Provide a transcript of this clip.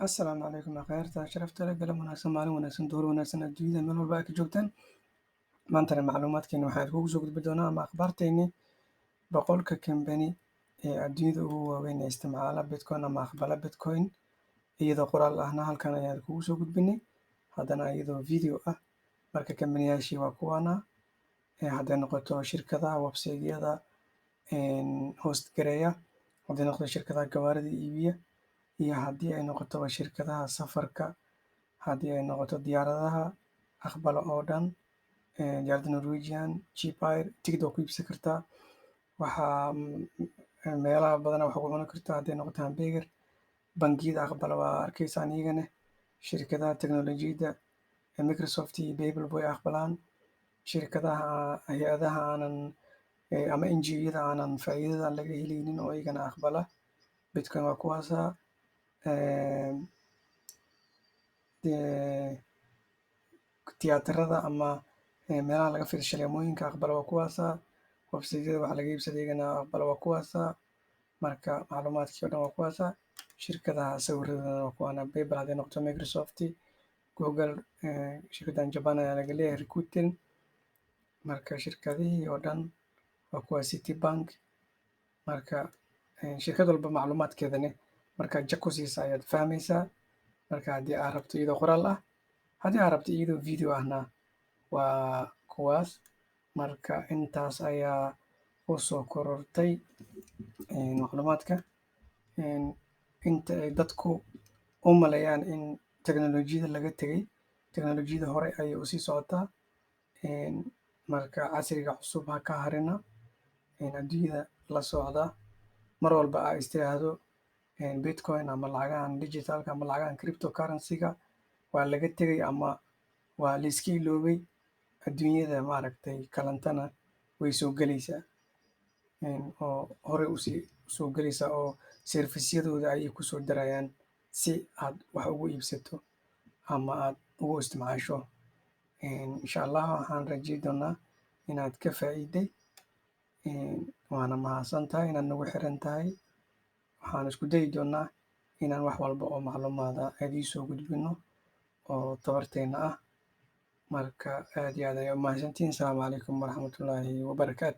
Assalaamu calaykum akhyaarta sharafta leh, galab wanaagsan, maalin wanaagsan, duhur wanaagsan, adduunyada meel walba aad ka joogtaan. Maantana macluumaadkeeni waxaan kugu soo gudbi doonaa ama akhbaarteeni 100-ka company ee adduunyada ugu waaweyn ee isticmaala Bitcoin ama aqbala Bitcoin. Iyadoo qoraal ahna halkan ayaan kugu soo gudbinay, haddana iyadoo video ah. Marka kambaniyaashii waa kuwaana, hadday noqoto shirkadaha website-yada host gareeya, hadday noqoto shirkadaha gawaarida iibiya, iyo haddii ay noqotoba shirkadaha safarka, haddii ay noqoto diyaaradaha aqbala oo dhan, diyaaradda Norwegian, CheapAir, tigidh waa ku iibsan kartaa. Waxaa meelaha badan wax ugu cuni kartaa, hadday noqoto hamburger. Bangiyada aqbala waa arkaysaan iyagana. Shirkadaha teknolojiyadda, Microsoft iyo PayPal way aqbalaan. Shirkadaha, hay-adaha aanan ama NGO-yada aanan faa'iidada laga helaynin oo iyagana aqbala Bitcoin waa kuwaasa. Tiyaatarada ama meelaha laga fiirsado shaleemooyinka aqbala waa kuwaasa. Website-yada wax laga iibsado iyagana aqbala waa kuwaasa. Marka macluumaadkii oo dhan waa kuwaasa. Shirkadaha sawiradooda waa kuwaana: PayPal, hadday noqoto Microsoft, Google, shirkaddan Japan ayaa laga leeyahay, Rakuten. Marka shirkadihii oo dhan waa kuwa, Citibank. Marka shirkad walba macluumaadkeedane markaad jag ku siisa ayaad fahmaysaa. Marka haddii aad rabto iyadoo qoraal ah, haddii aad rabto iyadoo video ahna, waa kuwaas. Marka intaas ayaa usoo korortay macluumaadka. Inta ay dadku u maleeyaan in teknolojiyada laga tegay, teknolojiyada hore ayay usii socotaa. Marka casriga cusub ha ka harina, adduunyada la socda. Mar walba aa is tiraahdo Bitcoin ama lacagahan digitalka ama lacagahan cryptocurrency-ga waa laga tegay ama waa la iska iloobay, adduunyada maaragtay kalantana way soo gelaysaa oo horey usii soo gelaysaa oo service-yadooda ayay kusoo darayaan si aad wax ugu iibsato ama aad ugu isticmaasho. Insha Allah waxaan rajeyn doonaa inaad ka faa'iiday, waana mahadsan tahay inaad nagu xiran tahay. Waxaan isku dayi doonaa inaan wax walba oo macluumaad ah idiin soo gudbino oo tabarteena ah. Marka aad iyo aad ayaa u mahadsantihiin. Asalaamu calaykum waraxmatullaahi wabarakaatu.